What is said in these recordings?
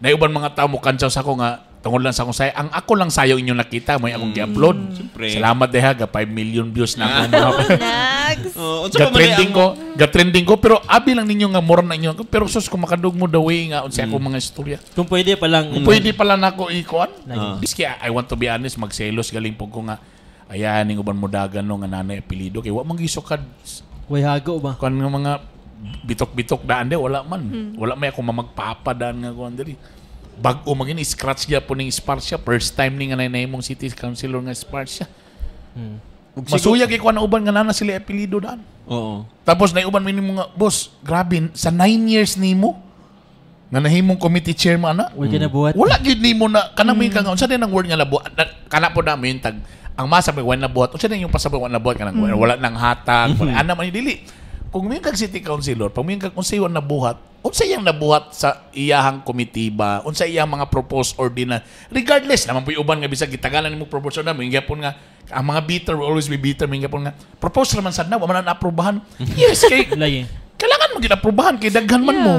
Naiuban mga tao mo kantsaw sa ako nga tungod lang sa akong sayo. Ang ako lang sayo inyong nakita mo akong gi-upload. Siyempre. Salamat diha ga 5 million views na akong mga Nags. Oh, unsa ga pa man di trending ang ko, ga trending ko, pero abi lang ninyo nga mura na inyo ako. Pero sus, kung makadug mo the way nga unsa akong mga istorya. Kung pwede pa lang. Kung pwede pala nako ikuan. Ah. Biski I want to be honest, magselos galing po ko nga ayahan ning uban mo dagan no nga nanay apelyido kay wa man gisukad Way hago ba? kuan nga mga bitok-bitok daan di wala man. Wala may ako mamagpapa daan nga kuan diri. Bag-o magin scratch gyapon ning Esparcia, first time ni nga nay mong city councilor nga Esparcia. Masuya kay kuan uban nga nana sila apelyido daan. Oo. Tapos naiuban mi nimo nga, "Boss, grabe sa 9 years nimo nga nahimong committee chairman ana. Way ka na buhat. Wala gyud nimo na kanang may kang unsa din ang word nga nabuhat kana po na may tag ang masa may wala nabuhat, unsa din yung pasabay wala nabuhat kanang wala nang hatag, wala ana man dili kung may kag city councilor, pag may kag unsay wala nabuhat, unsa iyang nabuhat sa iyahang komitiba, unsa iyang mga proposed ordinance, regardless naman po uban nga bisag gitagalan nimo propose ordinance, may gyapon nga ang mga bitter will always be bitter, may gyapon nga propose raman sad na wa man na aprobahan." Yes, kay Lagi. Kailangan mo ginaprobahan kay daghan man mo.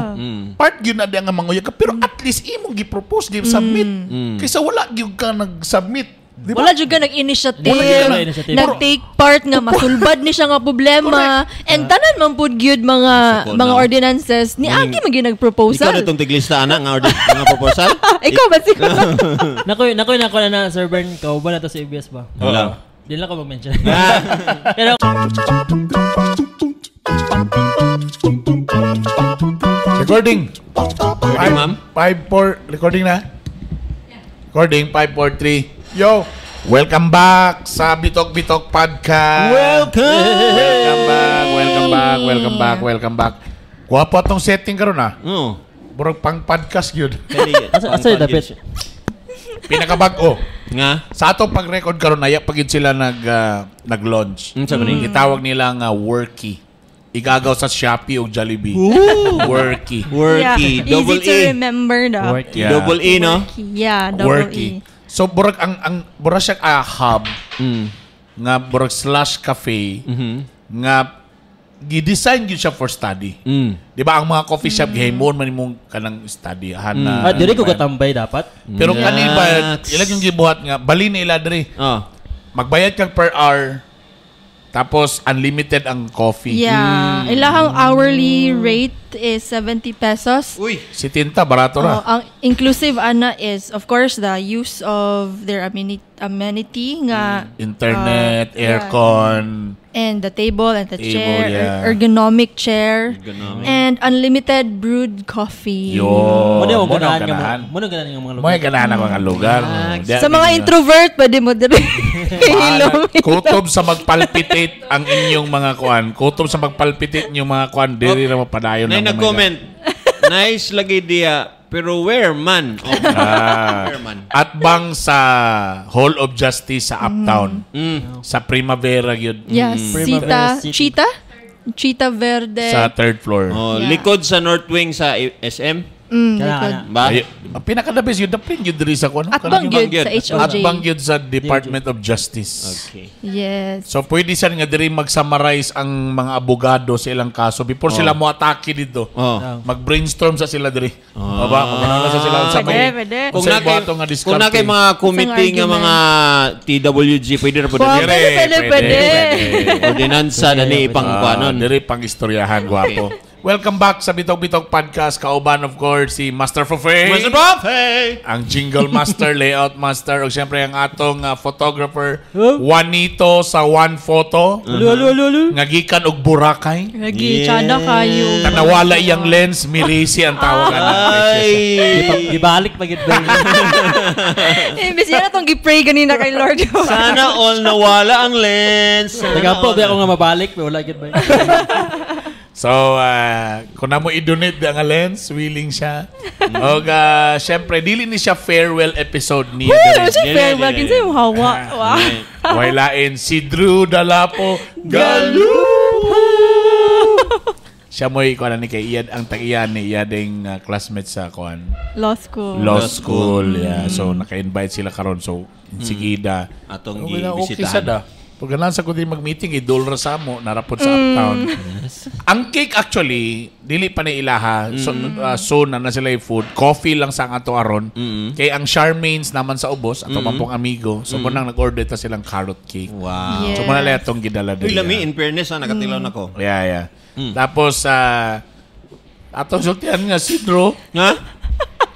Part gyud na diya nga manguya ka, pero at least imong gi-propose, gi-submit. Kaysa wala gyud ka nag-submit. Di ba? Wala jud ka nag-initiative. Wala jud ka nag-initiative. Nag-take part nga masulbad ni siya nga problema. And tanan man pud gyud mga Suko mga na. Ordinances ni agi man gyud Ikaw nag-proposal. na itong tiglista ana nga order nga proposal? Ikaw ba siguro? Nakoy, nakoy, nakoy na na, Sir Bern, kauban na to sa ABS ba? Wala. Di lang ko mag-mention. Pero, Recording. Recording, ma'am? 5, 4, recording na? Recording, 5, 4, 3. Yo! Welcome back sa Bitok Bitok Podcast. Welcome! Welcome back, welcome back, welcome back, welcome back. Guwapo atong setting karon ah. Oo. Murag pang podcast yun. Asa yung dapit? Pinakabag-o. Nga? Sa atong pag-record karon naya pag yun sila nag-launch. Unsa ba ni? Gitawag nila nga Worky. Igagaw sa Shopee o Jollibee. Worky. Worky. Yeah. Double Easy to E. remember na. Worky. Yeah. Double E, no? Worky. Yeah, double Worky. E. So burag ang burag siya hub nga burag slash cafe nga gi-design gyud siya for study. Di ba ang mga coffee shop gihimon man imong kanang study na. Ah, diri ko katambay dapat. Pero kani ba Yes. ilan yung gibuhat nga bali na ila diri. Oh. Magbayad kag per hour tapos unlimited ang coffee. Yeah. Ilahang hourly rate is 70 pesos. Uy. Si Tinta barato ra. Oh, ang inclusive ana is of course the use of their amenity nga Internet, yeah. Aircon. And the table and the Table, chair, yeah. ergonomic chair, Ergonomic. and unlimited brewed coffee. Yo. Mo na Mo na ganahan nga ganahan. mo na ganahan nga mga Mo lugar. ganahan ako nga lugar. Sa mga introvert, pwede mo diri. Hilom. Kutob sa magpalpitate ang inyong mga kuan. Kutob sa magpalpitate inyong mga kuan. Diri ra mapadayon Nay ang mga- nag-comment. "Nice lagi diya, pero where man?" Oh, Ah. where man? At bang sa Hall of Justice sa Uptown. Sa Primavera yun. Yes, Primavera Sita, City. Cheetah? Cheetah Verde. Sa third floor. Oh, Yeah. likod sa North Wing sa SM Kana, Likod. kana. ba? Ay, ang pinaka-the best yun, the print yun diri sa kuan. At bang Bang yun sa gyud. HOJ. At bang yun sa Department of Justice. Okay. Yes. So pwede siya nga diri mag-summarize ang mga abogado sa ilang kaso before sila mo atake dito. Oh. Mag-brainstorm sa sila diri. O ba? Magano sa sila sa Pwede, may pwede. Kung sa na kay, ibato nga kung na kay diskarte. mga committee nga argument. mga TWG, pwede ra po Wow, diri. pwede, pwede, pwede. Ordinansa na ni ipang Ah, kuanon. diri pang istoryahan gwapo. Welcome back sa Bitog Bitog Podcast. Kauban, of course, si Master Fofe. Mr. Buffet! Ang jingle master, layout master, ug syempre ang atong photographer, Huh? Juanito sa One Photo. Alo, alo, alo, alo. Nga gikan og Boracay. Lagi, tsada kayo. Kanawala iyang lens, Mirisi ang tawag ana. Ay! Gibalik pa gid ba? Eh, bis yan atong gi-pray ganina kay Lord. Sana all nawala ang lens. Sana Taga po, all. di ako nga mabalik, pero wala gid ba. So, kung na mo i-donate ang lens, willing siya. Og syempre, dili ni siya farewell episode niya. Uy, diri. ano siya Dili, farewell? dili. Kinsa yung hawa? Wow. Wailain si Drew Dalapo Galu. Siya mo'y kuan ni kay Ian ang tag-iyan ni iya ding classmate sa kuan Law school. law school. Yeah. So naka-invite sila karon, so sigida. Atong Okay na, okay gibisitahan. sad ah. Pag ganahan sa ko din mag-meeting, idol ra sa mo, narapod sa uptown. Ang cake actually, dili pa ni ilaha. So, soon na na sila yung food. Coffee lang sa ang ato aron. Kay ang Charmaine's naman sa ubos, ato man pong amigo. So, munang nag-order ta silang carrot cake. Wow. Yes. So, muna lang itong gidala Uy, diri. lami, in fairness ha, nakatilaw na ko. Yeah. Tapos, atong sultian nga si Drew, Ha?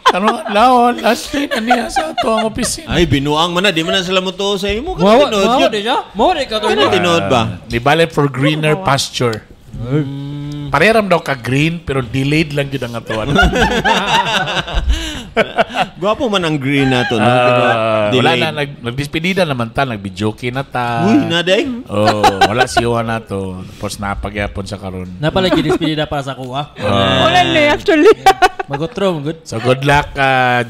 ano, laon, last day na niya sa ato ang opisina. Ay, binuang man na. Di man na sila mo to sa imo. Kana Mawa, tinuod mawa yun. di siya. Mawa di ka to. Kana tinuod ba? Di bale for greener pasture. Pareram daw ka green pero delayed lang yun ang atuan. Gwapo man ang green na to. No? Pero Wala delayed. na, nagdispedida naman ta, nagbijoke na ta. Uy, na day. Oh, wala si Juan na to. Tapos napagyapon sa karon. Napalagi dispedida para sa kuha. Wala na eh, actually. Magutro, good. So good luck,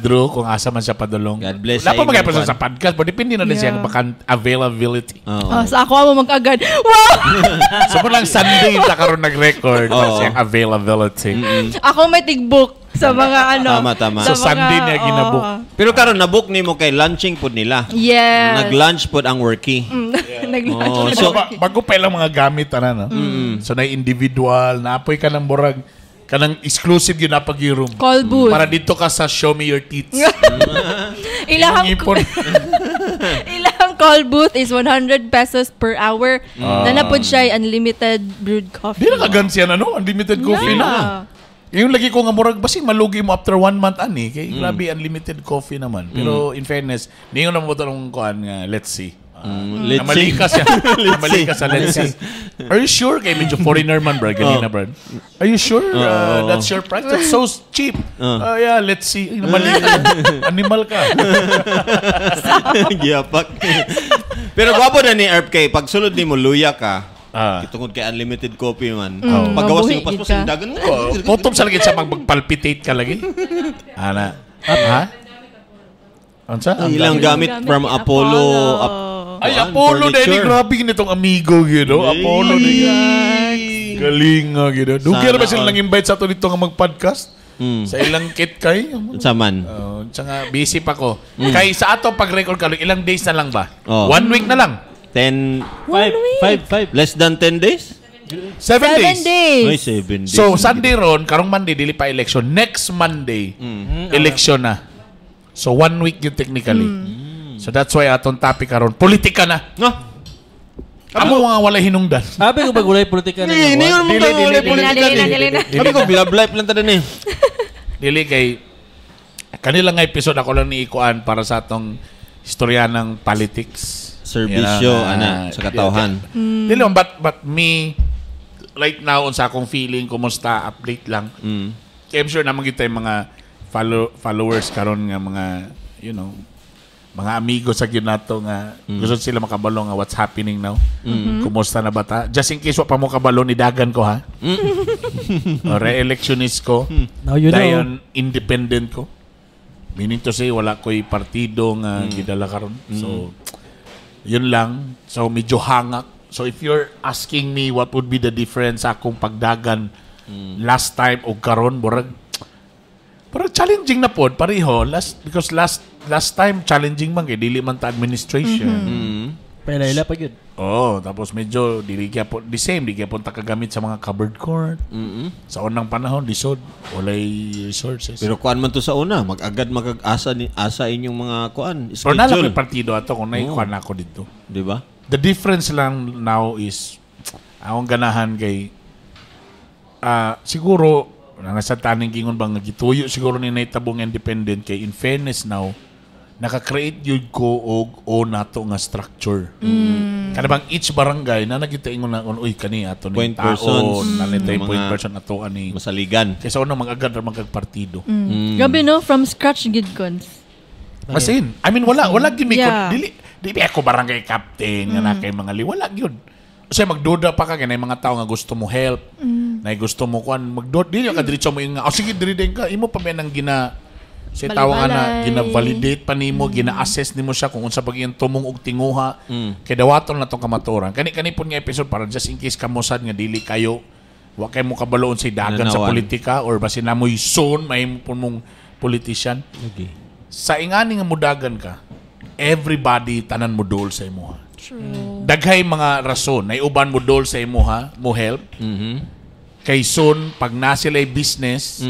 Drew, kung asa man siya padulong. God bless Wala sa pa magyapon inyong siya sa podcast, pero depende na din Yeah. siya baka availability. Oo. Oh, sa ako mo mag-agad. Wow! So mo lang Sunday sa karon nag-record Oo. siyang availability. Ako may tigbook sa mga ano. Tama, tama. Sa So, Sunday niya ginabook. oo. Pero karon nabook nimo kay lunching pod nila. Yes. Nag-lunch pod ang worky. Nag-lunch. Oh, So, so bago pa ilang mga gamit ana no. So na individual, naapoy ka ng murag kanang exclusive yun napag room. Call booth. Para dito ka sa show me your teeth. Ilahang, Ipon. ilahang call booth is 100 pesos per hour. Nanapod siya ay unlimited brewed coffee. Di na kagansiyan ano, unlimited coffee na. Yung lagi ko nga murag basing malugi mo after one month ani kay grabe unlimited coffee naman. Pero in fairness, ningon na mo tanong kuan nga let's see. Let's Namali see. ka siya. Namali ka sa let's see. Are you sure? Kay medyo foreigner man, bro. Ganina, bro. Are you sure? That's your price? That's so cheap. Yeah, let's see. Ay, namali ka. Animal ka. Giyapak. Pero gwapo na ni Erp kay pag sulod nimo luya ka. Tungod kay unlimited coffee man. Paggawas Mabuhi nimo paspas gid ka. ang dagan. Oh, Kutob sa lagi sa magpalpitate ka lagi. Ana. Ha? Unsa? Ang ilang gamit Gamit from ni Apollo. Ay, Kuan, Apollo na furniture. Grabe nitong amigo, you know? Apollo na Galing nga, you know? Dugay na ba Sana sila all. nang invite sa ato dito nga mag-podcast? Sa ilang kit kay? Unsa man? Tsaka busy pa ko. Kay sa ato pag-record ka, ilang days na lang ba? Oh. One week na lang. 10 Five, five, five. less than 10 days? 7 Seven days. days. Ay, 7 days. So, Sunday ron, karong Monday, dili pa election. Next Monday, election na. So, one week yun technically. So, that's why atong topic karon politika na. No? Amo mga walay hinungdan. Sabi ko pag walay politika na. Hindi, hindi mo Dili, wala dili, dili, politika dili, ni. dili, dili. Sabi ko, love life lang tada ni. Dili kay kanila nga episode ako lang ni ikuan para sa atong istorya ng politics. Serbisyo, Yan, ana, sa katawhan. Dili man, but me right now unsa akong feeling kumusta update lang. Kaya I'm sure naman kita yung mga followers karon nga mga you know mga amigo sa ginato nga gusto sila makabalo nga what's happening now. Kumusta na ba ta? Just in case wa pa mo kabalo ni dagan ko ha. O, re-electionist ko. Now you know. Dayon independent ko. Meaning to say wala ko'y partido nga gidala karon. So yun lang. So medyo hangak. So if you're asking me what would be the difference sa akong pagdagan last time o karon murag pero challenging na pod pareho last because last last time challenging man kay dili man ta administration. Pailayla pa yun. Oh, tapos medyo dili kaya po the same di kaya po ta kagamit sa mga cupboard court. Sa unang panahon lisod walay resources. Pero kuan man to sa una, mag-agad magag-asa ni asa inyong mga kuan, Pero na lang schedule, may partido ato kung naikuan ako dito. di ba? The difference lang now is akong ganahan kay siguro nasa taning gingon bang gituyo siguro ni naitabong independent kay in fairness now naka-create yun ko og o nato nga structure. Kana bang each barangay na nagita ingon na uy kani ato ni Point tao persons. na ni Mga- point person ato ani. Masaligan. Kaysa una mag-agad ra magkagpartido. Grabe no, from scratch gid cons. As in, I mean, wala, wala gyud may dili, dili ako barangay captain nga na kay mga li, wala gyud. Kasi magduda pa ka kay naay mga tao nga gusto mo help, na gusto mo kuan, magduda dili ka diretso mo yung nga, oh, sige diri din ka, imo pa ba nang gina sa tawag nga na Balay-balay. gina-validate pa nimo, gina-assess nimo siya kung unsa pag iyang tumong og tinguha. Kay dawaton na tong kamatuoran. Kani kani pud nga episode para just in case kamosad nga dili kayo wa kay mo kabaloon sa dagan sa Nananawan. politika or basin namoy soon mahimo pud mong politician Okay. sa ingani nga mudagan ka, everybody tanan mo dool sa imo. True. Daghay mga rason nay uban mo dol sa imuha, mo help. Kay soon pag na sila business,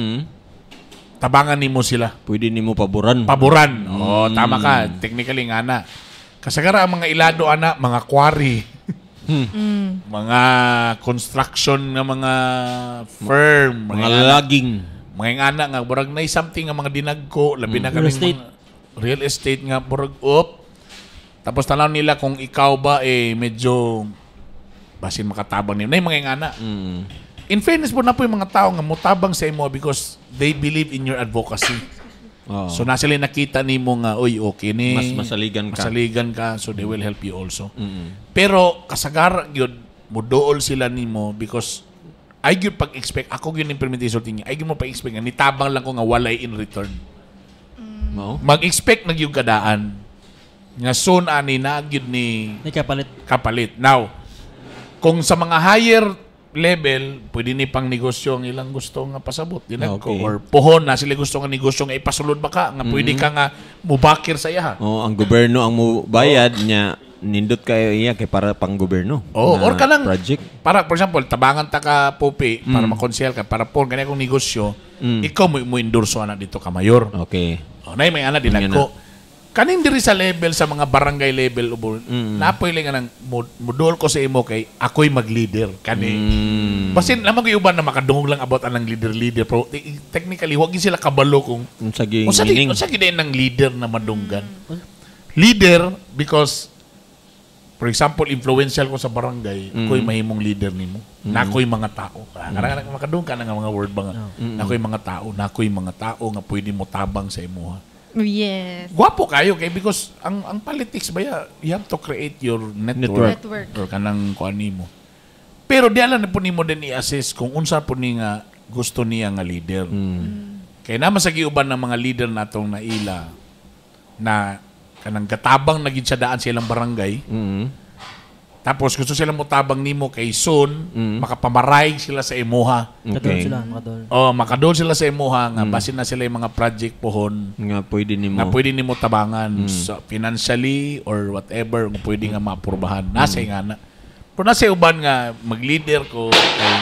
tabangan nimo sila. Pwede nimo paboran. Paboran. Oh, tama ka. Technically nga na. Kasagara ang mga ilado ana, mga quarry. Mga construction nga mga firm, Mga laging. mga ingana nga murag nay something nga mga dinagko, labi na Real kaming estate. mga real estate nga murag up. Tapos tanaw nila kung ikaw ba eh medyo basin makatabang nimo. Nay mga ingana. In fairness po na po yung mga tao nga mutabang sa imo because they believe in your advocacy. Oo. So na sila nakita nimo nga oy okay ni Mas masaligan ka. Masaligan ka, so they will help you also. Pero kasagara gyud muduol sila nimo because ay gyud pag-expect ako gyud implementation niya. Ay gyud mo pa-expect nga nitabang lang ko nga walay in return. Mao? Mag-expect na gyud kadaan nga soon ani na gyud ni May kapalit. kapalit. Now, kung sa mga higher level, pwede ni pang negosyo ang ilang gusto nga pasabot. Dinag ko. Okay. Or pohon na sila gusto nga negosyo nga ipasulod ba ka? Nga pwede ka nga mubakir sa iyaha. Oh, ang gobyerno ang mubayad niya nindot kayo iya kay para pang gobyerno. Oh, na or ka lang project. Para for example, tabangan ta ka Popi para makonsehal ka para po kani akong negosyo, ikaw mo endorso ana dito ka mayor. Okay. Oh, nay may ana dinag ko. Kaning diri sa level sa mga barangay level ubo, napoy lang nga nang mudol ko sa imo kay ako'y mag-leader kani. Basin lamang ko uban na makadungog lang about anang leader-leader pero technically wag gyud sila kabalo kung Unsa gi unsa di meaning? unsa gid ng leader na madunggan. Leader because for example, influential ko sa barangay, ako'y mahimong leader nimo. Nako'y mga tao. Ah, Karang makadungog ka na nga mga word ba nga. Nako'y mga tao, nako'y mga tao nga pwede mo tabang sa imuha. Yes. Gwapo kayo kay because ang politics ba ya, you have to create your network, Network. or kanang kuan nimo. Pero di alam na po nimo din i-assess kung unsa po ni nga gusto niya nga leader. Kay naman sa giuban ng mga leader natong naila na kanang katabang na gid siya daan sa ilang barangay. Tapos gusto sila motabang nimo kay soon makapamaray sila sa imuha. Kadol Okay. sila, makadol. Oh, makadol sila sa imuha nga basin na sila yung mga project pohon Nga pwede nimo. nga pwede nimo tabangan sa financially or whatever nga pwede nga maaprubahan. Nasa nga na. Pero nasa uban nga mag-leader ko kay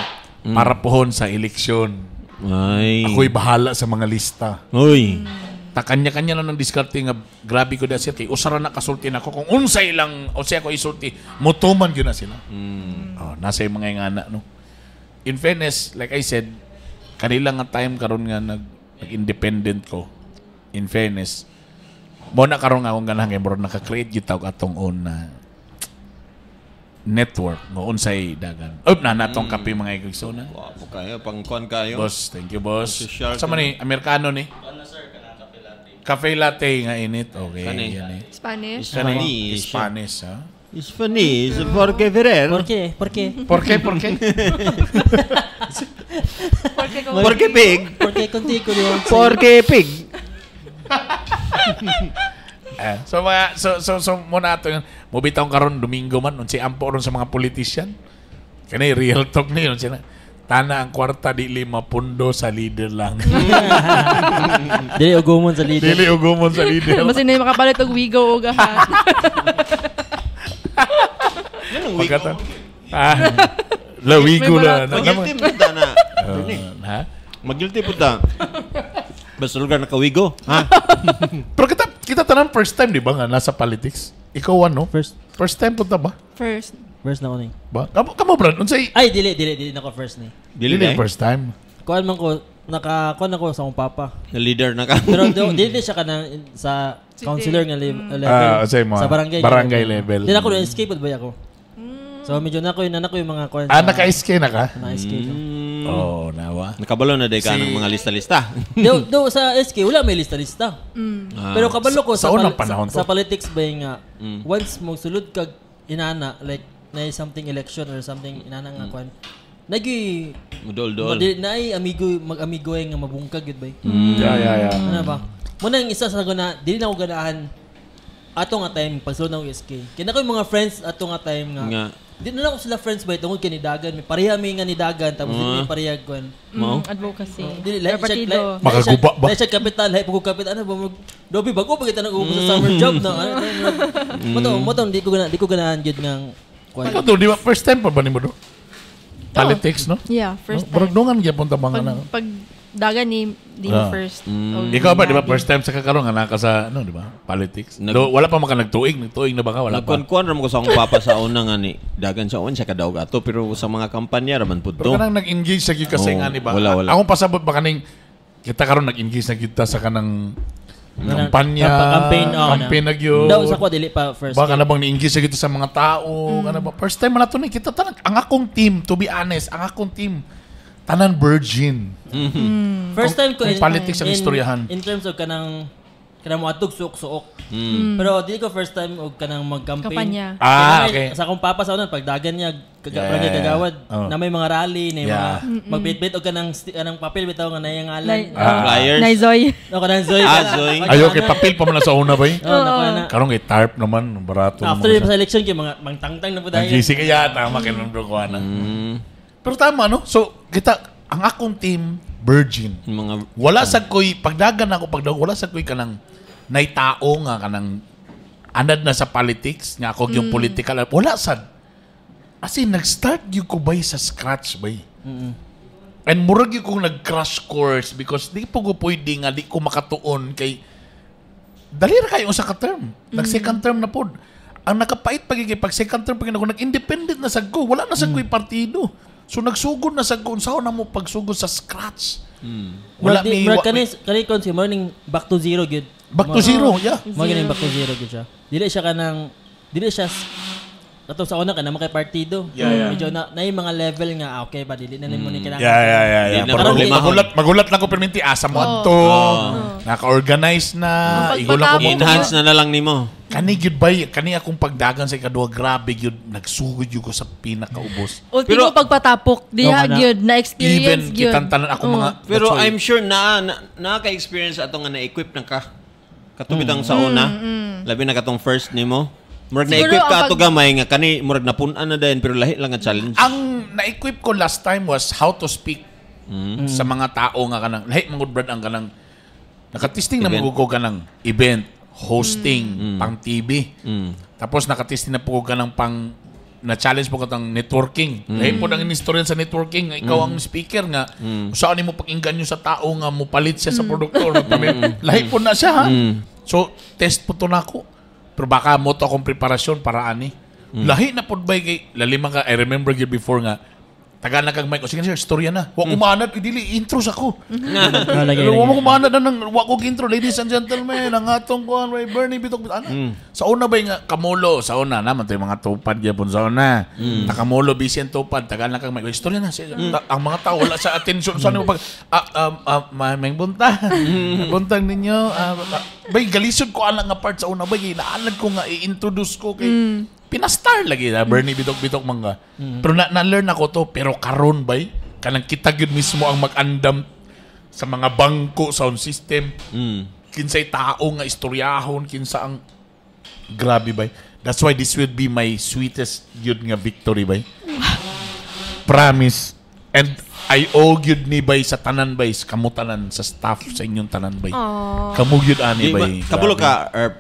para pohon sa eleksyon. Ay. Ako'y bahala sa mga lista. Uy. Ta kanya-kanya na ng diskarte nga grabe ko da sir kay usara na kasulti nako kung unsay lang unsay ako isulti mutuman gyud na sila. Oh, nasa yung mga ingana no. In fairness, like I said, kanila nga time karon nga nag-independent ko. In fairness, mo na karon nga akong ganahan kay murag naka-create gyud tawag atong own na network nga unsay dagan. Up na natong kape mga igsoon. Gwapo kayo, pangkuan kayo. Boss, thank you boss. Social Sa man ni Amerikano ni? Cafe latte nga init. Okay. Kani. Yan eh. Spanish. Kani, Spanish. Spanish, ha? It's funny, it's porque Ferrer. Por qué? Por qué? Por qué? Por qué? Porque kung Porque pig. Por qué contigo yun? Porque pig. Eh, so mga so so so muna ato yun. Mubitaw karon Domingo man unsay ampo ron sa mga politician. Kani real talk ni yun sila. Tana ang kwarta di lima pundo sa leader lang. Dili ugumon sa leader. Dili ugumon sa leader. Basin na yung makapalit og wigo og hat. Pagkata. Ah, lawigo May na. Magilty po ta na. Ha? Magilty po ta. Basta lugar nakawigo. Ha? Pero kita kita tanan first time di ba nga nasa politics? Ikaw ano? First. First time punta ba? First. First na ko ni. Ba? Kamo kamo Brad, unsay Ay, dili, dili, dili na ko first ni. Dili dili na eh. first time. Kuan man ko, naka, kuan ako sa akong papa. Na leader na ka. Pero dili siya ka na sa City. councilor nga level. Ah, sa imo, Sa barangay. nga barangay level. Dili ako na escape ba ako. So medyo na ko yun, na ko yung mga kuan. Ah, naka-SK na ka? Na SK ko. Oo, oh, nawa. Nakabalo na day ka Si- ng mga lista-lista. Do sa SK wala may lista-lista. Pero kabalo ko Sa unang panahon to. sa politics ba yung nga once mo sulod kag inana like na something election or something inana nga kuan. Nagi Mudol-dol. naay amigo mag-amigo ay nga mabungkag yun ba? Yeah, yeah, yeah. Ano ba? Muna ang isa sa na dili na ako ganahan ato nga time pagsulod ng SK. Kaya na ko yung mga friends ato nga time nga. Nga. Di na lang ko sila friends ba tungod kay nidagan. May pareha mi nga nidagan tapos di may pareha kuan. Advocacy. Dili lahi Or siya partido. Makaguba ba? Lahi siya kapital, lahi pugog kapital ano ba mag dobi bago pa kita nag-ubo sa summer job na. Ano, mo to di ko ganahan gyud ngang kuan. Ikaw do, di ba? First time pa ba nimo do? Politics, no? Yeah, first No? Murag time. dungan gyapon ta mga Pag, na. pag dagan ni di mo Ah. first. O, Ikaw ba, di ba, lagi. first time sa kakaroon nga naka sa, ano, di ba, politics? Do, wala pa maka nagtuig, nagtuig na ba ka? Wala pa. Nagkuan-kuan ra mo ko sa akong papa sa una nga ni dagan sa uwan siya kadaog ato pero sa mga kampanya ra man pud Pero to. kanang nag-engage sa gyud kasi Oo, nga, di ba? wala, wala. Akong pasabot ba kaning, kita karon nag-engage na gyud ta sa kanang kampanya, Campaign, oh, campaign na gyud. Daw sa ko dili pa first. Baka na bang ni-engage sa gyud ta sa mga tao, kana ba? First time man na to ni kita tanan. Ang akong team, to be honest, ang akong team, tanan virgin. First time ko Kung politics ang istoryahan. In terms of kanang kanang moadtog suok-suok. Pero di ko first time og kanang mag-campaign. Kampanya. Ah, Kaya okay. Sa akong papa sa unan pagdagan niya kaga Yeah. kagawad Oh. na may mga rally na may mga magbitbit og kanang kanang papel bitaw nga naay ngalan. Flyers. Naizoy. O kanang Zoy. Ah, Zoy. Ayo kay papel pa man na sa una ba? Eh? Oh, nakuha na. Karon kay tarp naman, barato After naman. sa election kay mga mangtangtang na po Ang dahil. gising kaya tama kay nung ko ana. Pero tama no. So kita ang akong team virgin. Mga Wala sa koy pagdagan ako pagdagan wala sa koy kanang nay tao nga kanang anad na sa politics nga ako yung political wala sad. As in nag-start gyud ko bay sa scratch bay. And murag gyud kong nag-crash course because di po ko pwede nga di ko makatuon kay dali ra kayo usa ka term. Nag second term na pod. Ang nakapait pag pag second term pag ako nag-independent na sad ko, wala na sad ko'y partido. So nagsugod na sad ko unsaon na mo pagsugod sa scratch. Wala Wala mi murag kani kani kon si morning back to zero gyud. Back to zero, yeah. Mo ganing back to zero gyud siya. Dili siya kanang dili siya katong sa una ka naman kay partido. Yeah. Medyo na yung mga level nga ah, okay ba dili na nimo ni kailangan. Yeah. Di na Pero problema. magulat lang ko perminti asa mo adto. Naka-organize na. Ang Igo lang ko mo. enhance na na lang nimo. Kani gyud bay, kani akong pagdagan sa ikaduha grabe gyud nagsugod gyud ko sa pinakaubos. Ultimo Pero- pagpatapok. Diha Oo, na. gyud. Even Na-experience gyud. kitang tanan ako Oo. mga Pero that's why- I'm sure na naka-experience ato nga na-equip na ka. Katubitang sa una. Labi na katong first nimo. Murag Siguro na-equip ka ang ato gamay nga kani murag napun-an na dayon pero lahi lang ang challenge. Ang na-equip ko last time was how to speak sa mga tao nga kanang lahi mangud brad ang kanang nakatesting na Event. mangud ko kanang event hosting pang TV. Tapos nakatesting na po ko kanang pang na-challenge po katang networking. Lahi po nang inistorya sa networking nga ikaw ang speaker nga saan nimo pakinggan sa tao nga mopalit siya sa produktor. Lahi po na siya ha. So test po to nako. Pero baka mo to akong preparasyon para ani. Lahi na pod bay kay lalima ka I remember gyud before nga taga na kag mic. O, sige sir, istorya na. Wa kumanad, dili intro sa ko. Ah, lagi, Wa lagi. mo kumanad na nang wa ko intro, ladies and gentlemen, ang atong kuan Ray Bernie Bitok ano. Sa una ba nga kamulo sa una naman to yung mga tupad gyapon sa una. Ta kamulo busy ang tupad, taga na kag mic. Istorya na siya. Ang mga tao wala sa attention sa nimo pag may buntag. Buntag ninyo. Bay galisod ko alang nga part sa una bay naalad ko nga i-introduce ko kay pinastar lagi na Bernie Bitok Bitok mangga. Pero na na-learn ako to pero karon bay kanang kita gyud mismo ang mag-andam sa mga bangko sound system. Kinsay tao nga istoryahon kinsa ang grabe bay. That's why this will be my sweetest gyud nga victory bay. Promise. And I owe gyud ni bay sa tanan bay, sa kamutanan sa staff sa inyong tanan bay. Kamo gyud ani Di ba, bay. kabulo Grabe. ka, Erp,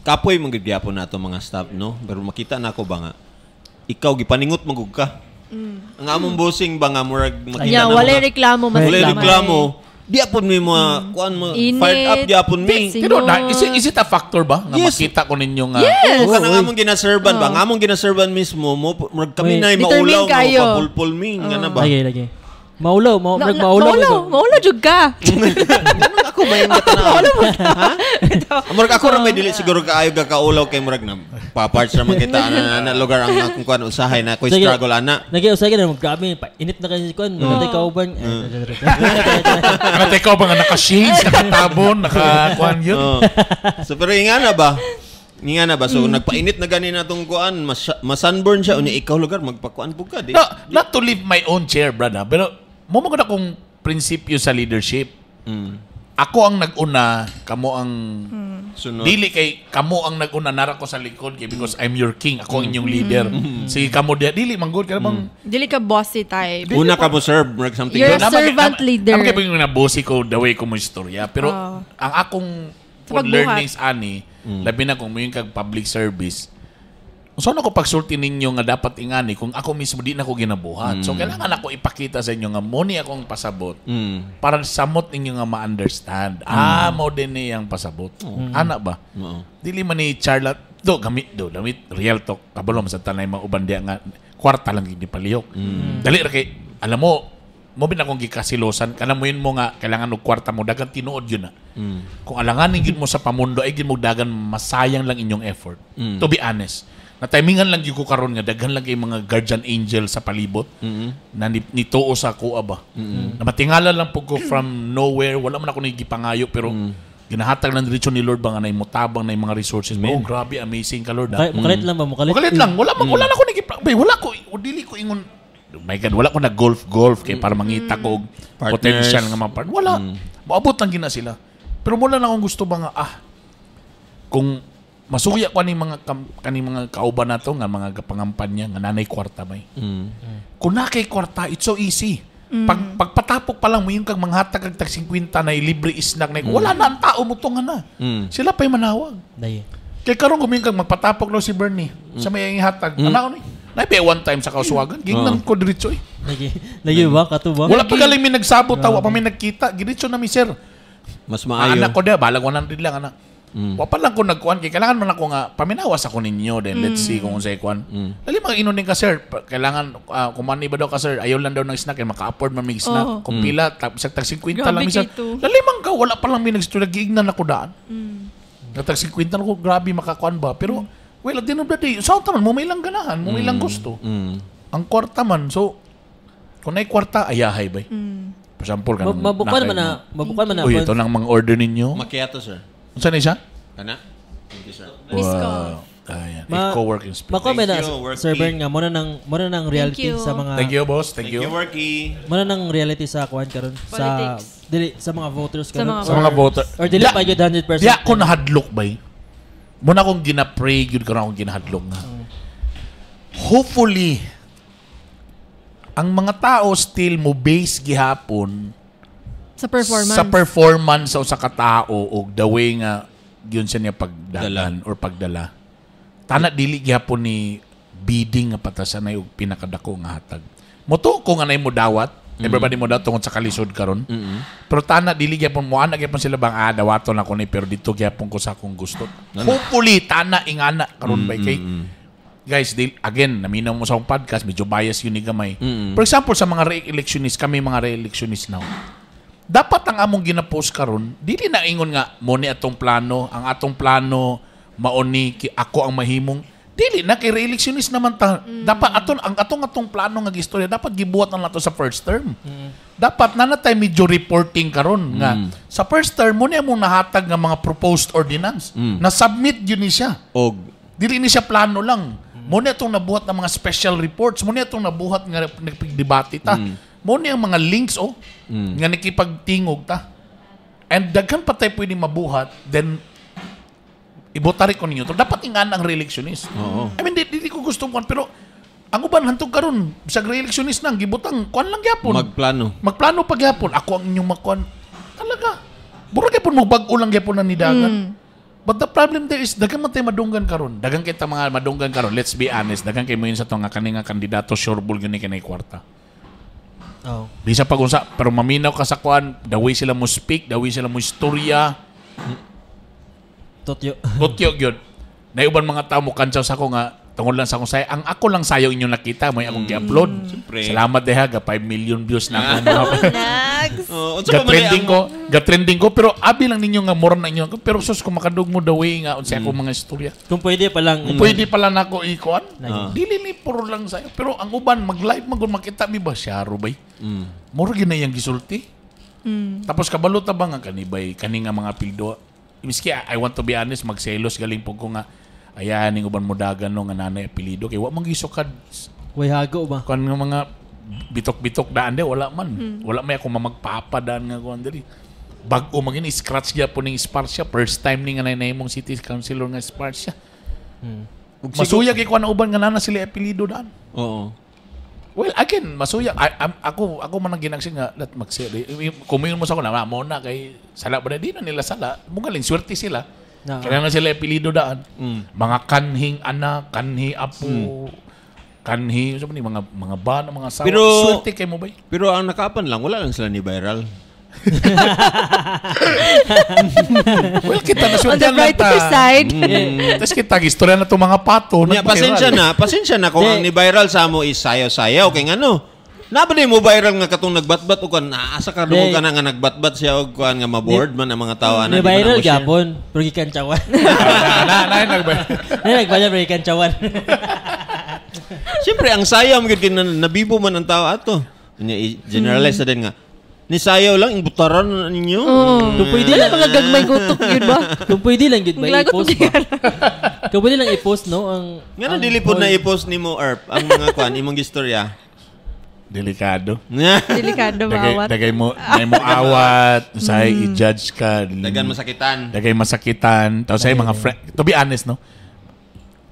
kapoy man gyud gyapon na ato mga staff, no? Pero makita na ako ba nga, ikaw gipaningot magug ka. Ang among bossing ba nga murag makita Yeah, na walay mga- reklamo, mas Walay gamay. reklamo. Di apon mi mga kuan mo Init. fired up di apon mi. Singod. Pero na, is it a factor ba nga Yes. makita ko ninyo nga Yes. Oo, kanang among ginaserban ba? Ang among ginaserban mismo mo murag kami Wait. na Determine maulaw nga kayo. mapulpul mi nga na ba? Lagi lagi. Maulaw, murag maulaw. Maulaw, maulaw jud ka. Ganun ako ba yung katanaw? Maulaw mo ka. Ha? Murag ako ra may dili siguro kaayo ka kaulaw kay murag na paparts ra man kita ana na lugar ang akong kuan usahay na ako'y Sige. struggle ana. Lagi usay ka na grabe pa init na kayo si kuan, maganda kauban. Ano teka ba nga naka-shades, nakatabon, naka-kuan yun? Oo. So pero ingana ba? Ingana ba? So nagpainit na gani na tong kuan, mas masunburn siya unya ikaw lugar magpakuan pug ka di. No, not to leave my own chair, brother. Pero mo mo akong prinsipyo sa leadership. Ako ang nag-una, kamo ang Sunod. Dili kay kamo ang nag-una, nara ko sa likod kay because I'm your king, ako ang inyong leader. Sige kamo diha, dili man gud kaya bang Dili ka bossy type. Una ka mo serve, murag something. You're a Nama- servant leader. Nama kay na bossy ko the way ko mo istorya, pero Oo. ang akong Sa pagbuhat. learnings ani, labi na kung moingon kag public service. So ano ko pagsulti ninyo nga dapat ingani kung ako mismo di na ko ginabuhat? So kailangan ako ipakita sa inyo nga mo ni akong pasabot para samot ninyo nga ma-understand. Ah, mo din ni ang pasabot. Ana ba? Oo. Dili man ni Charlotte do gamit do damit real talk, kabalo man sa tanay mga uban diya nga kwarta lang gid ni palihok. Dali ra kay alam mo mo bin akong gikasilosan kana mo yun mo nga kailangan og kwarta mo dagan tinuod yun na. Kung alanganin gid mo sa pamundo ay gid mo dagan masayang lang inyong effort. To be honest. Na timingan lang gyud ko karon nga daghan lang kay mga guardian angel sa palibot na nituo sa kuha ba. Na matingala lang pud ko from nowhere, wala man ako ni gipangayo pero ginahatag lang diretso ni Lord ba nga nay mutabang na mga resources. Oh, grabe, amazing ka Lord. Ah. Makalit lang ba? Mukalit? Makalit lang, wala man wala na ako bay, wala ko o dili ko ingon. Oh my God, wala ko na golf golf kay para mangita ko og Partners. potential nga mga partner. Wala. Moabot lang gina sila. Pero mula lang akong gusto ba nga kung masuya ko ani mga kani mga kauban nato nga mga gapangampanya nga nanay kwarta bay. Kung na kay kwarta, it's so easy. Pagpatapok pa lang mo yung kag manghatag kag tag 50 na libre snack na wala na ang tao mo tunga na. Sila pa'y manawag. Day. Kay karon kung kag magpatapok daw si Bernie sa may hatag. Ano ni? Nabi one time sa kauswagan, gingnan ko diretso eh. Lagi. Lagi ba? Kato ba? Wala pa galing mi nagsabot tawa pa mi nagkita, diretso na mi sir. Mas Ang maayo. anak ko dia balag 100 lang anak. Wa pa lang ko nagkuan kay kailangan man ako nga paminawas ako ninyo, then let's see kung unsay kuan. Dali mga inon din ka sir, kailangan kumani ba daw ka sir, ayaw lang daw ng snack kay maka-afford man mig snack. Oo. Kung pila tag tag 50 Grabe lang mi sir. kay to. Dali man ka wala pa lang mi nagstula giignan ako daan. Natag 50 na ko grabe makakuan ba pero well at the end of the day sa man mo may lang ganahan, mo may lang gusto. Ang kwarta man, so kung naay kwarta ayahay bay. For example kanang Mabukan man na. Mabukan man na. Uy, ito lang mga order ninyo. Macchiato, sir. Unsa ni siya? Kana? Thank you, sir. Miss ko. Ayan. Co-working space. Makuha man na, Thank you, Worky. Sir Bern, nga muna ng reality you. sa mga Thank you, boss. Thank Thank you, you. Worky. Muna ng reality sa kuan karon sa Politics. dili sa mga voters Sa karon. mga Sa mga voter. Or dili pa gyud 100%. Di ako nahadlok bay. Muna akong gina-pray gyud karon akong ginahadlok nga. Hopefully ang mga tao still mo base gihapon Sa performance. sa performance sa usa ka tao og the way nga gyud siya niya pagdalan or pagdala. Tana dili gihapon ni bidding nga patasan ay og pinakadako nga hatag. Moto ko nga nay mo dawat, everybody mo dawat tungod sa kalisod karon. Pero tana dili gyapon mo ana gyapon sila bang dawaton ako ni pero dito gyapon ko sa akong gusto. Hopefully tana ingana karon bay kay guys, again, naminaw mo sa akong podcast, medyo bias yun ni gamay. For example, sa mga re-electionist, kami mga re-electionist now, dapat ang among ginapost karon dili na ingon nga mo ni atong plano, ang atong plano mauni ako ang mahimong dili na kay re-electionist naman ta. Dapat aton ang atong atong plano nga gistorya dapat gibuhat na nato sa first term. Dapat na natay medyo reporting karon nga sa first term mo ni among nahatag nga mga proposed ordinance. Na submit yun ni siya. Og Dili ni siya plano lang. Mo ni atong nabuhat ng mga special reports, mo ni atong nabuhat nga nagpigdebate ta. Mo ni ang mga links oh nga nakipagtingog ta. And daghan pa tayo pwede mabuhat, then ibotari ko ninyo. To. Dapat ingan ang re-electionist. Oo. I mean, di ko gusto kuan pero ang uban hantog karon sa re-electionist nang gibutang kuan lang gyapon. Magplano. Magplano pa gyapon. Ako ang inyong makuan. Talaga. Mura gyapon mo bag-o lang gyapon na nidagan. But the problem there is daghan man tayo madunggan karon. Daghan kita mga madunggan karon. Let's be honest, daghan kay mo yun sa to nga kani nga kandidato sure ball gyud ni kanay kwarta. Oh. Bisa pag unsa pero maminaw ka sa kuan, the way sila mo speak, the way sila mo istorya, Totyo. Totyo gyud. Naiuban mga tao mo kantsaw sa ako nga tungod lang sa akong sayo. Ang ako lang sayo inyong nakita mo akong gi-upload. Siyempre. Salamat diha ga 5 million views na akong mga Nags. Oh, unsa ga pa man trending ang ko, ga trending ko pero abi lang ninyo nga mura na inyo pero sus kung makadug mo the way nga unsa akong mga istorya. Kung pwede pa lang. Kung pwede pala nako ikuan. Ah. Dili ni puro lang sayo. Pero ang uban mag-live man gud makita mi ba siya bay. Mura gyud na iyang gisulti. Tapos kabalo ta ba nga kani bay kani nga mga pildo. Miski I want to be honest magselos galing pug ko nga ayan ning uban mo dagan no nga nanay apelyido kay wa man gisukad Way hago ba? kuan nga mga bitok-bitok daan di wala man. Wala may ako mamagpapa daan nga kuan diri. Bag-o magin scratch gyapon ning Esparcia, first time ni nga nahimong city councilor nga Esparcia. Masuya kay kuan uban nga nana sila apelyido daan. Oo. Well, again, masuya. Ako man ang ginagsin nga, that magsi. Kumingon mo sa ako na, mo na kay sala ba na, di na nila sala. Mugaling, swerte sila. Na. Kaya na sila apelyido daan. Mga kanhing anak, kanhi apo, kanhi, so, mga bana, mga sawa. Pero, swerte kay mo ba? Pero ang nakaapan lang, wala lang sila ni viral. Well, kita na On the brighter side. Tapos kita, istorya na itong mga pato. Nya, pasensya na kung ang ni viral sa mo is sayaw-sayaw. Kaya nga no, nabali mo viral nga katong nagbatbat o kan, naasa ka dugo ka na nga nagbatbat siya o kan nga maboard man ang mga tao. Ni viral gapon, pero gikan tsawan. Na, nagviral pero gikan tsawan. Siyempre, ang sayaw, nabibo man ang tao ato. Generalize na din nga. Ni sayaw lang, yung butaran ninyo. Kung pwede lang. Mga gagmay gutok yun ba? Kung pwede lang yun ba i-post ba? Kung pwede lang i-post, no? Ang, nga na, dili po na i-post ni mo, Erp, ang mga kwan, imong istorya. Delikado. Delikado maawat. Dagay mo, dagay mo awat, usahay i-judge ka. Dagan masakitan. Dagay masakitan. Tapos ay mga friend. To be honest, no?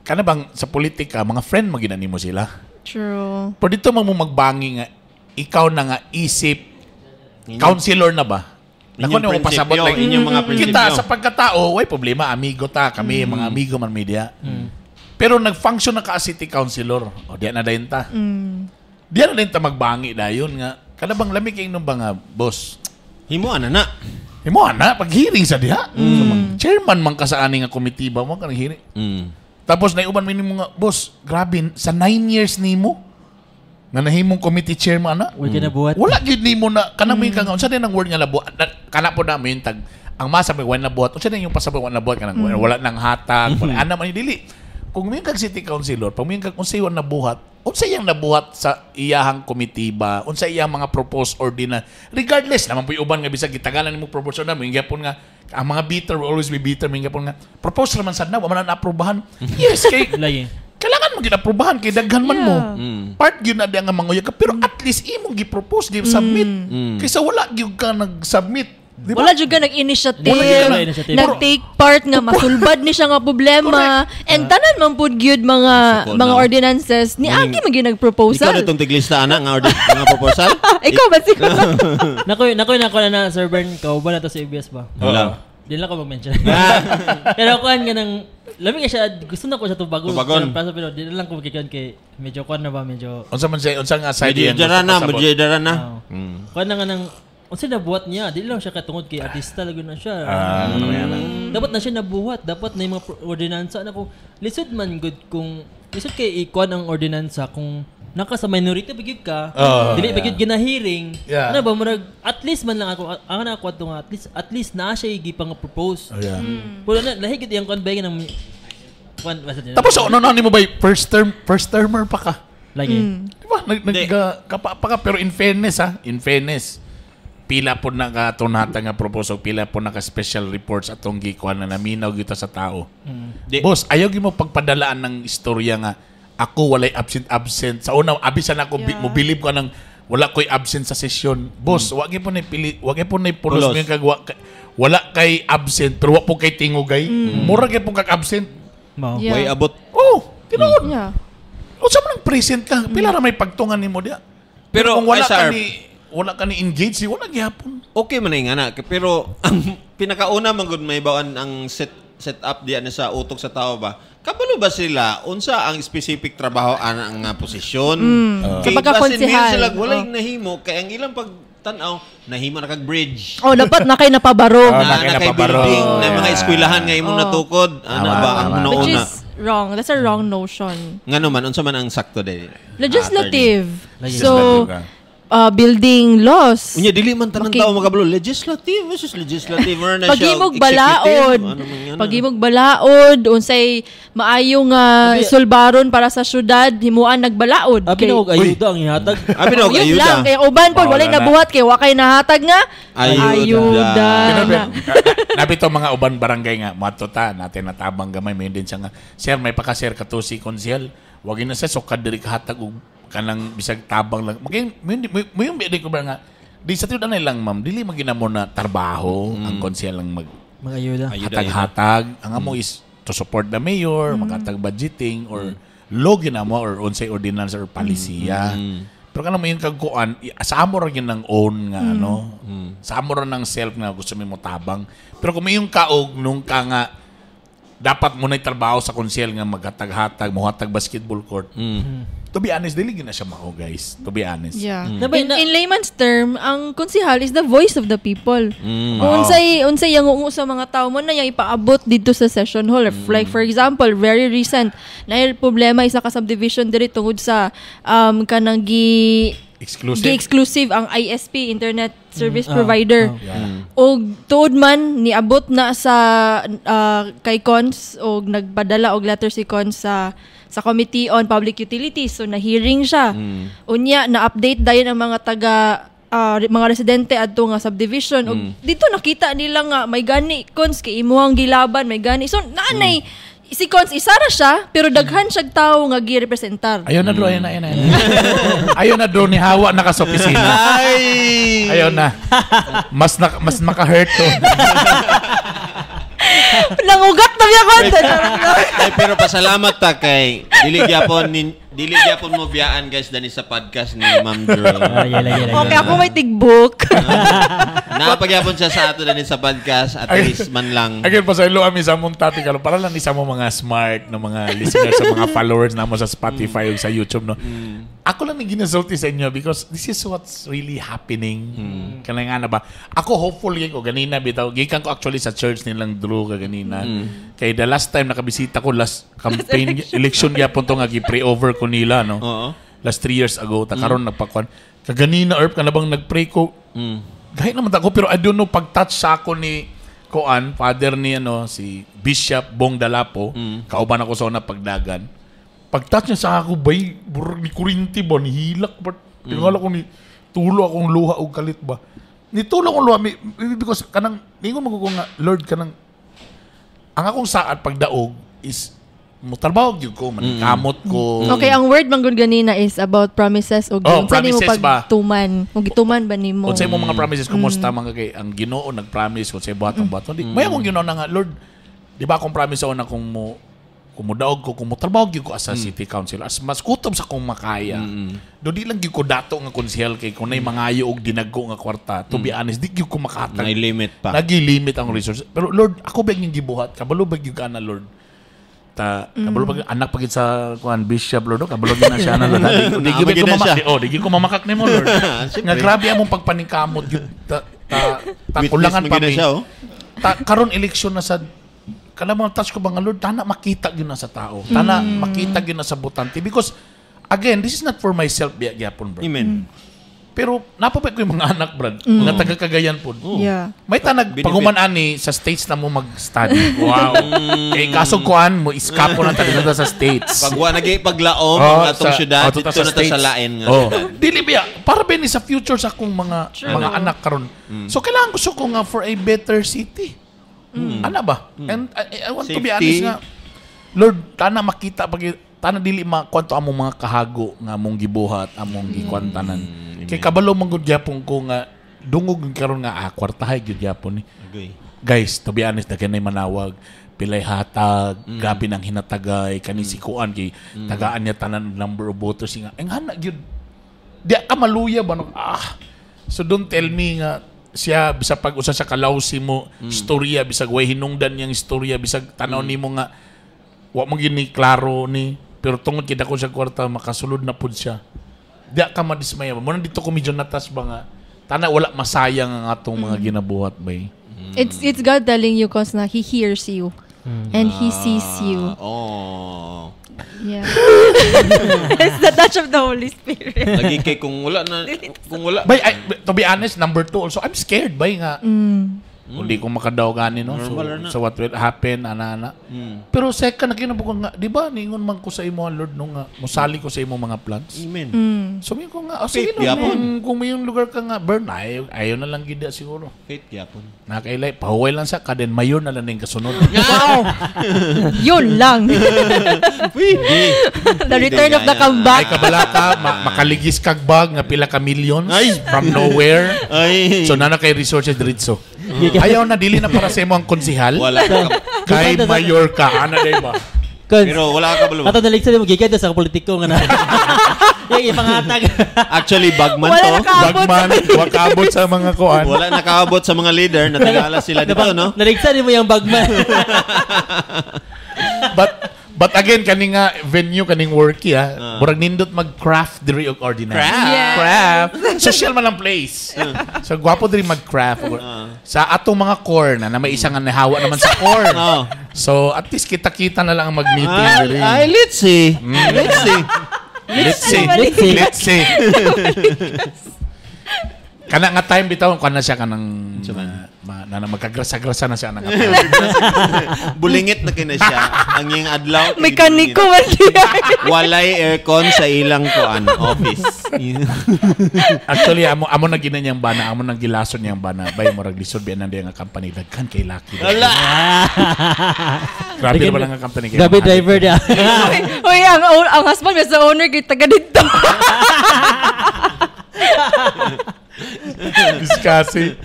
Kana bang sa politika, mga friend maginani mo sila. True. Pero dito mo magbangi nga, ikaw na nga isip, counselor na ba? Inyong Nako, pasabot prinsipyo, like, inyong mga prinsipyo. Kita sa pagkatao, way problema, amigo ta, kami, mga amigo man media. Pero nag-function na ka as city counselor. O, diyan na dayon ta. Diyan na dayon ta magbangi dayon nga. Kana bang lamig kay nung ba nga, boss? Himuan na na. Himuan na, pag-hearing sa diha. So, chairman man ka sa ani nga committee ba mo ka hearing. Tapos naiuban minimo nga, boss, grabe, sa 9 years nimo nga nahimong committee chairman na. Wala na buhat. Wala gyud nimo na kanang may kang unsa din ang word nga labuhat. Kana po na mo yung tag ang masa may wala nabuhat. Unsa din yung pasabot wala nabuhat kanang wala nang hatag, wala ana man dili. Kung may kag city councilor, pag may kag unsay wala nabuhat, unsa iyang nabuhat sa iyahang committee ba? Unsa iyang mga proposed ordinance? Regardless naman po uban nga bisag gitagalan nimo propose na mo gyapon nga ang mga bitter will always be bitter, may gyapon nga propose raman sad na wa man na aprobahan. Yes kay kailangan mo ginaprobahan kay daghan man mo. Part gyud na nga manguyag ka pero at least imong gi-propose, gi-submit. Kaysa wala gyud ka nag-submit. Di ba? Wala jud ka nag-initiative, nag-take part nga masulbad ni siya nga problema. And tanan man pud gyud mga ordinances ni agi man gyud nag-proposal. Ikaw ditong tiglista ana nga mga proposal? Ikaw ba siguro? Nakoy na Sir Bern, kauban na to sa ABS ba? Wala. Di lang ko mag-mention. Pero kuan nga nang lami nga siya, gusto na ko siya tubagon. Tubagon. Pero di lang ko magkikan kay medyo kuan na ba, medyo unsa man siya, unsa nga side medyo dara na, medyo dara na. Kuan na nga nang unsa nabuhat niya, di lang siya katungod kay artista lagi na siya. Dapat na siya nabuhat, dapat na yung mga ordinansa na kung lisod man good kung lisod kay ikuan ang ordinansa kung naka sa minority ba gyud ka, dili ba gyud ginahearing. Ano ba murag at least man lang ako ang na ako adto nga at least naa siya gipang propose. Pero na lahi gyud iyang kuan ba ng kuan. Tapos ano na nimo ba first termer pa ka. Lagi. Di ba nag pa ka pero in fairness ha, in fairness pila po na ka tunata nga proposal, pila po na ka special reports atong gikuan na naminaw gyud sa tao. Boss, ayaw gyud mo pagpadalaan ng istorya nga ako walay absent. Sa una, abisan ako, mo believe ko nang wala ko'y absent sa session. Boss, wag po na pili, wag po na pulos mo yung kagwa, wala kay absent, pero wag po kay tingugay. Mura kay po kag absent. Yeah. Way abot. Oh, tinuod. Yeah. O sa man ang present ka, pila ra may pagtungan nimo diya. Pero kung wala ka ni engage, wala gihapon. Okay man nga na, pero ang pinakauna man gud may bawaan ang set up diyan sa utok sa tao ba? Kabalo ba sila unsa ang specific trabaho ana ang posisyon? Sa pagkakonsehal. Sila walay nahimo kay ang ilang pagtan-aw nahimo na kag bridge. Oh, dapat na kay napabaro. Na kay building na mga eskwelahan nga imong natukod. Ana ba ang Which noona? is wrong. That's a wrong notion. Ngano man unsa man ang sakto dili? Legislative. So building laws. Unya dili man tanan tao makabalo legislative versus legislative or na siya. Paghimog balaod. Paghimog balaod unsay maayo nga sulbaron para sa syudad himuan nagbalaod. Abi na og ayuda ang ihatag. Abi na og ayuda. Lang kay uban pod walay nabuhat kay wa kay nahatag nga ayuda. Nabito mga uban barangay nga moadto ta natin natabang gamay may din siya nga sir may paka-sir katusi konsehal. Wag na sa sukad diri kahatag og kanang bisag tabang lang. Maging mo yung ko ba nga Di sa tiud lang, ma'am, dili magina mo na trabaho ang konsehal lang mag Mga ayuda. Ayuda. Hatag-hatag. Ang amo is to support the mayor, maghatag budgeting or law mo or unsay ordinance or polisiya. Pero kanang mo yung kagkuan, sa amo ra gyud ng own nga ano. Sa amo ra ng self nga gusto mo tabang. Pero kung may yung kaog nung ka nga dapat mo na trabaho sa konsehal nga maghatag-hatag, mohatag basketball court. To be honest, dili gyud na siya mao, guys. To be honest. Nabay In layman's term, ang konsehal is the voice of the people. Kung unsay yang ungo sa mga tao mo na yang ipaabot dito sa session hall. If, like for example, very recent na problema isa ka subdivision diri tungod sa kanang gi Exclusive. gi-exclusive ang ISP, Internet Service Provider. Og tuod man niabot na sa kay Cons og nagpadala og letter si Cons sa Committee on Public Utilities. So na-hearing siya. Unya na-update dayon ang mga taga mga residente adto nga subdivision og dito nakita nila nga may gani, Cons, kay imuhang gilaban may gani. So naanay si Cons, isara siya pero daghan siyag tawo nga girepresentar. Ayaw na, bro. Ayaw na, ayaw na. Ayaw na, ayaw na, bro. Ni hawa na ka sa opisina. Ay! Ayaw na. Mas maka-hurt to. Nangugat na biya content. Ay, pero pasalamat ta kay dili gyapon mo biyaan, guys, dani sa podcast ni Ma'am Drew. Ah, yeah, yeah. Okay, ako may tigbok. Napagyapon siya sa ato dani sa podcast at Ay. least man lang. Again, pasaylo kami sa among topic. Ano, para lang isa mo mga smart na mga listeners, sa mga followers namo sa Spotify o sa YouTube. No? Ako lang yung ginasulti sa inyo because this is what's really happening. Kanang nga na ba? Ako hopeful gyud ko ganina bitaw. Gikan ko actually sa church nilang Drew kaganina. Kay the last time nakabisita ko last campaign election gyapon to nga gi-pray over ko nila, no. Last 3 years ago ta karon nagpakuan. Kaganina erp ka na bang nagpray ko. Kahit naman ako pero I don't know pag-touch sa ako ni Koan, father ni ano si Bishop Bong Dalapo, kauban ako sa una pagdagan. Pag-touch niya sa ako, bay, burag ni kurinti ba, ni hilak ba, tingala ko ni tulo akong luha og kalit ba. Ni tulo akong luha, maybe because kanang, ningon mo ko nga, Lord, kanang, ang akong saad pagdaog is, motrabaho gyud ko, maningkamot ko. Okay, ang word man gud ganina is about promises o Oh, unsa nimo promises ba? pagtuman. O gituman ba nimo? Unsay mo mga promises, kumusta mga kay ang Ginoo nag-promise unsay buhatong buhaton. Di may akong Ginoo na nga, Lord, di ba akong promise sa una kung mo daog ko, kung mo trabaho gyud ko as a city council, as mas kutob sa kong makaya. Do di lang gyud ko dato nga konsehal kay kung nay mangayo og dinago nga kwarta. To be honest, di gyud ko makahatag. May limit pa. Nagi-limit ang resource. Pero Lord, ako ba yung gibuhat? Kabalo ba gyud ka na, Lord? Ta kabalo ba anak pagid sa kuan bishop, Lord, oh, kabalo gyud na siya na, Lord. Di gyud Naama ko gyud na mamak siya. di, oh, di gyud ko mamakak nimo, Lord. Nga grabe among pagpaningkamot gyud ta Witness kulangan mo pa gyud na mi. siya, oh. Ta, karon eleksyon na sa kana mga touch ko ba nga, Lord, tana makita gyud na sa tao. Tana makita gyud na sa botante because again, this is not for myself biya gyapon, bro. Amen. Pero napabay ko yung mga anak, brad, nga taga Cagayan pod. May tanag Benefit. paguman ani sa States na mo mag-study. Wow. Kay kaso kuan mo iskapo na talaga sa States. Pag wa nagi paglaom Oh, ang atong syudad, oh, dito na ta sa lain nga Oh. syudad. Dili biya para ba ni sa future sa akong mga anak karon. So kailangan gusto ko nga for a better city. Ana ba? And I want to be Safety. honest nga, Lord, tana makita pag tana dili makuanto among mga kahago nga among gibuhat, among gikuantanan. Kay kabalo man gud gyapon ko nga dungog gyud karon nga kwartahay gyud gyapon ni. Agree. Guys, to be honest, na kanay manawag, pilay hatag, grabe nang hinatagay, kani si kuan kay tagaan niya tanan number of voters nga. Ang hana gyud. Di ka maluya ba no? Ah. So don't tell me nga siya bisag pag usa sa kalawsi mo istorya bisag way hinungdan niyang istorya bisag tanaw nimo nga wa mo gyud ni klaro ni pero tungod kay dako siya kwarta makasulod na pud siya. Di ka madismaya ba? Muna dito ko medyo natas ba nga tana wala masayang ang atong mga ginabuhat bay. It's God telling you cause na he hears you. And he sees you. Oh. Yeah. It's the touch of the Holy Spirit. Lagi kay kung wala na kung wala Bay, to be honest, number two also, I'm scared, bay, nga. Kung di ko makadaw gani, no. So, Normal na. so what will happen, ana ana. Pero second na kinabuko nga, di ba ningon man ko sa imo Lord no nga musali ko sa imo mga plans. Amen. So mi ko nga, oh, sige Faith no, gyapon. kung may yung lugar ka nga burn, ayaw na lang gid siguro. Faith gyapon. Nakailay, pahuway lang sa kaden mayor na lang din kasunod. Wow. Yun lang. Pwede. The return of the Ay comeback. kabala ka, makaligis kag bag nga pila ka millions Ay. from nowhere. Ay. So nana kay resources diretso. Ayaw na dili na para sa imo ang konsihal. Wala ka. Kay mayor ka ana day ba? Cons, Pero wala ka kabalo. ato naligsa mo gikan sa politiko nga na. Yung ipangatag. Actually, bagman Wala to. nakaabot. Bagman, wakabot sa mga kuan. Wala nakaabot sa mga leader. Natingala sila dito, no? Naligsa nimo yung bagman. But again kani nga venue kaning worky ah. Murag nindot mag-craft diri og ordinance. Craft. Yes. Craft. Social man ang place. So gwapo diri mag-craft. Sa atong mga core na, na may isa nga nahawa naman sa core. Oo. So at least kita-kita na lang ang mag-meeting Ay, diri. ay, let's see. Let's see. Let's see. Let's see. Let's see. Kana nga time bitaw kuan na siya kanang na magkagrasa-grasa na siya nang Bulingit na kina siya. Ang iyang adlaw. kay Mekaniko man diya. Walay aircon sa ilang kuan office. Actually amo amo na gina niyang bana, amo nang gilason niyang bana. Bay murag lisod biya nang nga company daghan kay lucky. Wala. Grabe ba lang nga company kay Grabe mahal. driver niya. Uy, uy, ang husband sa owner kay taga dito. Discussing.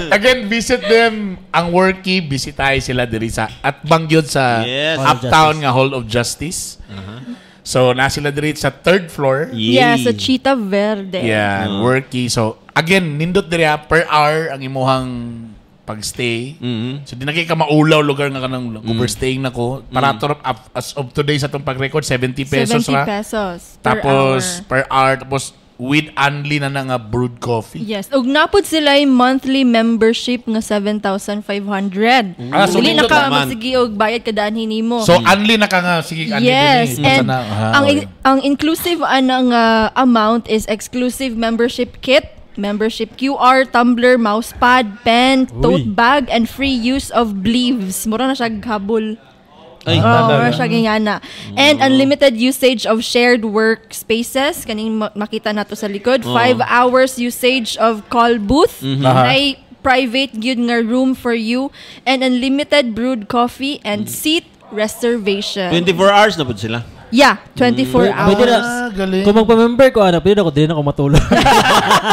Again, visit them. Ang worky, bisitahe sila diri sa at bangyod sa Yes. Hall of Uptown nga Hall of Justice. So, na sila diri sa third floor. Yeah, sa Cheetah Verde. Yeah, worky. So, again, nindot diri ah, per hour ang imuhang pagstay. So, di na kay ka maulaw lugar nga kanang overstaying na ko. Para to, as of today sa itong pag-record, 70 pesos 70 ra. pesos per Tapos, hour. per hour. Tapos, with only na nga brewed coffee. Yes. Ug napod sila yung monthly membership nga 7,500. Ah, so Dili na nindot ka naman. magsige og bayad kada anhi nimo. So, only na ka nga, sige, only Yes, din eh. and Basta na, ah, ang okay. ang inclusive ana nga amount is exclusive membership kit, membership QR, tumbler, mousepad, pen, tote Uy. bag, and free use of bleeves. Mura na siya habol. Ay, Oh, mura siya gingana. And unlimited usage of shared workspaces. Kaning makita nato sa likod. 5 hours usage of call booth. Nay private gyud nga room for you and unlimited brewed coffee and seat reservation. 24 hours na po sila. Yeah, 24 hours. Pwede na. Ah, galing. Kung magpa-member ko, ano, pwede na ako, dili na ako matulog.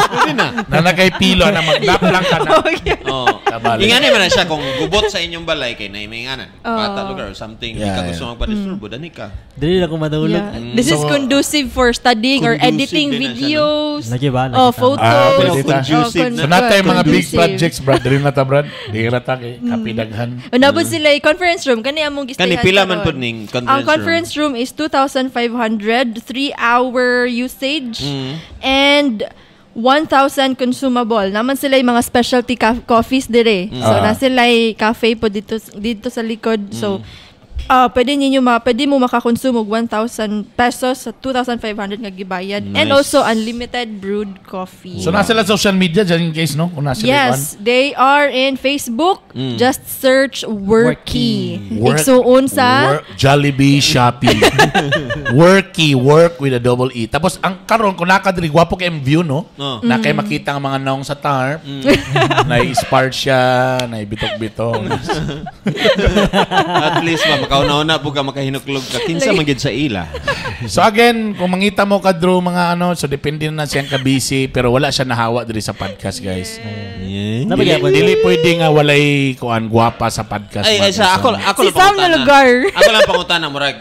Pwede na. Na na kay pilo na mag-nap lang ka na. Okay. Oh. Kabalik. Ingani man na siya kung gubot sa inyong balay kay na may ingana. Bata lugar or something, di Yeah, ka gusto yeah. magpa-disturbo, dani ka. Dili na ako matulog. Yeah. This is So, conducive for studying or Conducive editing din na siya, no? videos. Lagi ba? Lagi Oh, tama. photos. Ah, pwede ta. Conducive Oh, na. So, natay mga big conducive. projects, Brad. Dili na ta, Brad. Di ra ta kay kapidaghan. Unabot sila yung conference room. Kani among gistayan Kani pila man karon. pud ning conference Ang conference room is 2,500, 3-hour usage, and 1,000 consumable. Naman sila yung mga specialty coffees dire. So, Ah. na sila cafe po dito sa likod. So, pwede mo makakonsume og 1,000 pesos sa 2,500 nga gibayad. And Nice. also unlimited brewed coffee. So, nasa sila social media dyan in case, no? Kung nasa sila Yes, they are in Facebook. Just search Worky. Work- Igsuon sa Work, Jollibee, Shopee. Worky, work with a double E. Tapos, ang karon kung nakadiri, gwapo kay view, no? Oh. Na kay makita ang mga naong sa tarp. Na-spark siya, na-bitok-bitok. At least ba makauna-una po ka makahinuklog ka kinsa man gid sa ila. So again, kung mangita mo ka Drew mga ano, so depende na siyang ka-busy, pero wala siya nahawa diri sa podcast, guys. Yeah. Dili, Napagyapan. dili pwede nga walay kuan gwapa sa podcast. Ay, ay mga sa ako guys. ako Si lang Sam na pangutana. lugar. Ako lang pangutana murag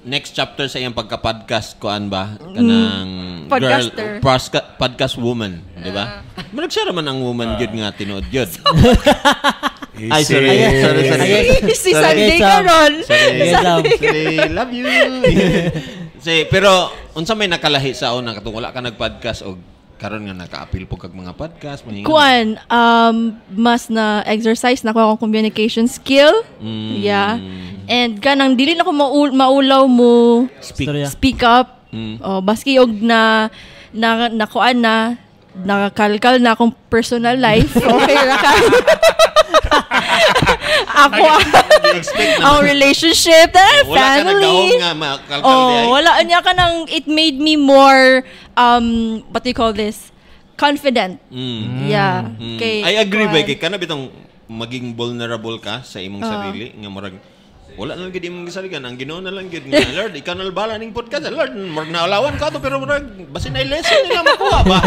next chapter sa iyang pagka-podcast kuan ba kanang Podcaster. girl podcast woman, di ba? Murag siya raman ang woman gyud nga tinuod gyud. Ay, sorry. Easy. Sorry, sorry. si Sorry. Sunday Sam. karon. Sorry. Sam. Sorry, love you. Si, pero unsa may nakalahi sa una katong wala ka nag-podcast og karon nga naka-appeal po kag mga podcast, mga Kuan, mas na exercise na ko akong communication skill. Yeah. And kanang dili na ko maulaw mo Speak. Storya. speak up. Oh, baski og na na nakuan na nakakalkal na akong personal life. Okay ra ka. Ako Expect na ang relationship, wala ka family. nagdaong nga makalkal Oh, di ay. wala niya ka nang it made me more what do you call this? Confident. Yeah. Kay, I agree ba kuan. kay kana bitong maging vulnerable ka sa imong sarili nga murag wala na lang gid imong gisaligan, ang Ginoo na lang gid nga, "Lord, ikaw na lang bahala ning podcast. Lord, murag naulawan ka to, pero murag basin ay lesson nila makuha ba."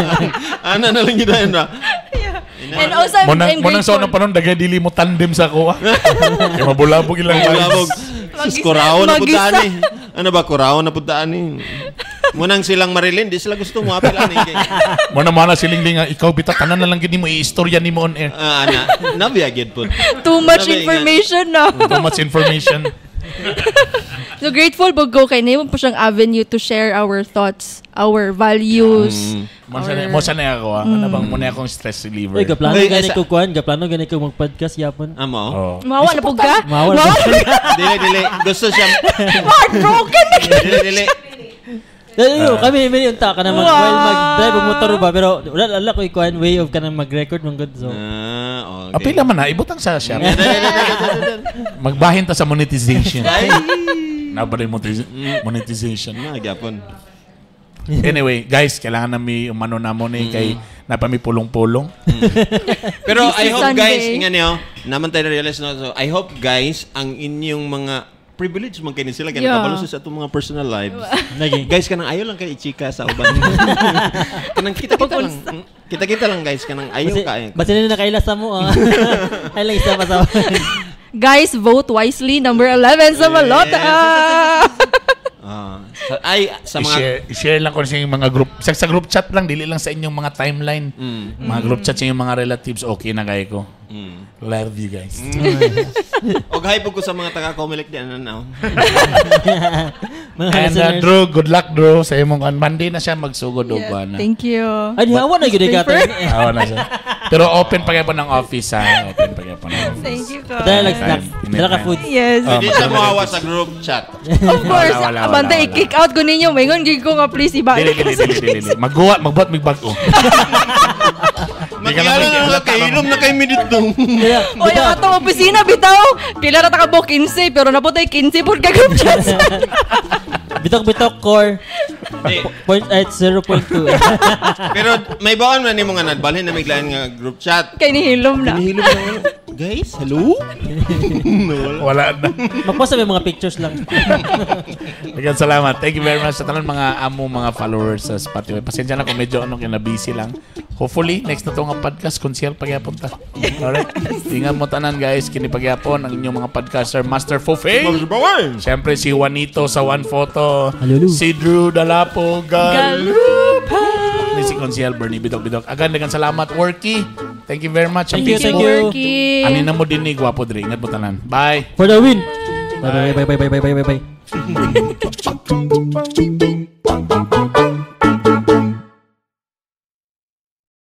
Ana na lang gid ayun ba. Yeah. And also I'm Mo nang sa grateful. unang panahon dagay dili mo tandem sa ako ah. Kay mabulabog ilang Bulabog. lives. Sus, kuraon na Mag-isa. puntaan eh. Ano ba, kuraon na puntaan eh. Munang silang Marilyn, di sila gusto mo apil ani. Mo na mana siling nga ikaw bita tanan na lang gid nimo i-istorya nimo on air. Ah, ana, nabya gid pud. Too much Nabi, information na. Too much information. So grateful po ko kay name po siyang avenue to share our thoughts, our values. Mo sa mo sa na ako ah. Ano bang mo na akong stress reliever. Uy, gaplano Uy, gani ko kuan, gaplano gani ko mag-podcast yapon. Amo. Oh. Mawa na po ka? Mawa na Mawa na. Dili, dili. Gusto siya. Heartbroken na ka. Dili, dili. Dali, kami may unta ka na mag Wow. while mag-drive og motor ba, pero wala wala ko ikuan way of kanang mag-record man gud, so. Ah, okay. Apila man na ibutang sa siya. Dili, dili, dili, dili, dili. Magbahin ta sa monetization. Nabali monetization. Na, gyapon. Anyway, guys, kailangan na mi umano na mo ni kay napami pulong-pulong. Pero This I is hope Sunday. guys, ingan niyo, naman tayo na-realize no, so I hope guys, ang inyong mga privilege man kay ni sila kay nakabalo sa atong mga personal lives. Lagi. Guys, kanang ayaw lang kay ichika sa uban. Kanang kita-kita lang. Kita-kita lang guys, kanang ayaw Basi, ka. basi na nakaila sa mo ah. Ay lang isa pa sa. Guys, vote wisely. Number 11 sa Malota. Ah, ay sa mga I-share lang ko sa inyong mga group. Sa group chat lang, dili lang sa inyong mga timeline. Mga group chat sa inyong mga relatives, okay na kayo ko. Love you guys. Og hi po ko sa mga taga Comelec di ano na. Mga And listeners. Drew, good luck Drew sa imong kan. Monday na siya magsugod og Yeah, kuan na. thank you. Ay, di hawa na gyud ka Prefer. Awa na siya. Pero open pa kayo po ng office ha. Open pa kayo po ng office. Thank you, ko. Dala lang snacks. Anytime. Dala ka food. Yes. Oh, Hindi siya mawawa sa group chat. Of course. Wala, wala, wala, Abante, wala. i-kick out ko ninyo. Maingon, gig ko nga, please, iba. Dili, dili, dili, dili, dili. Magguwa, magbuhat, magbag-o. Di ka na Magkilala na magkilala. kay ilom na kay midito. O, yung atong opisina, bitaw. Pila na ta ka 15, pero naputay 15 po ka group chats. Bitok-bitok core. Point at 0.2. Pero may baon na nimo nga nadbalhin na miglaan nga group chat. Kay nihilom na. Hinihilom na nga. Guys, hello? Wala na. Magpost sa mga pictures lang. Again, salamat. Thank you very much sa tanan mga amo mga followers sa Spotify. Pasensya na kung medyo ano kina busy lang. Hopefully next na to nga podcast konsyel pagyapon ta. Alright. Ingat mo tanan guys, kini pagyapon ang inyong mga podcaster Master Fofe. Siyempre si Juanito sa One Photo, Alulu. si Drew Dalapo Galupa. ni si Consiel Bernie Bidok Bidok. Agan dagan salamat Worky. Thank you very much. Ang Thank you, thank Facebook. you. Worky. Ani na mo din ni gwapo dre. Ingat mo tanan. Bye. For the win. Bye bye bye bye bye bye bye bye. Bye.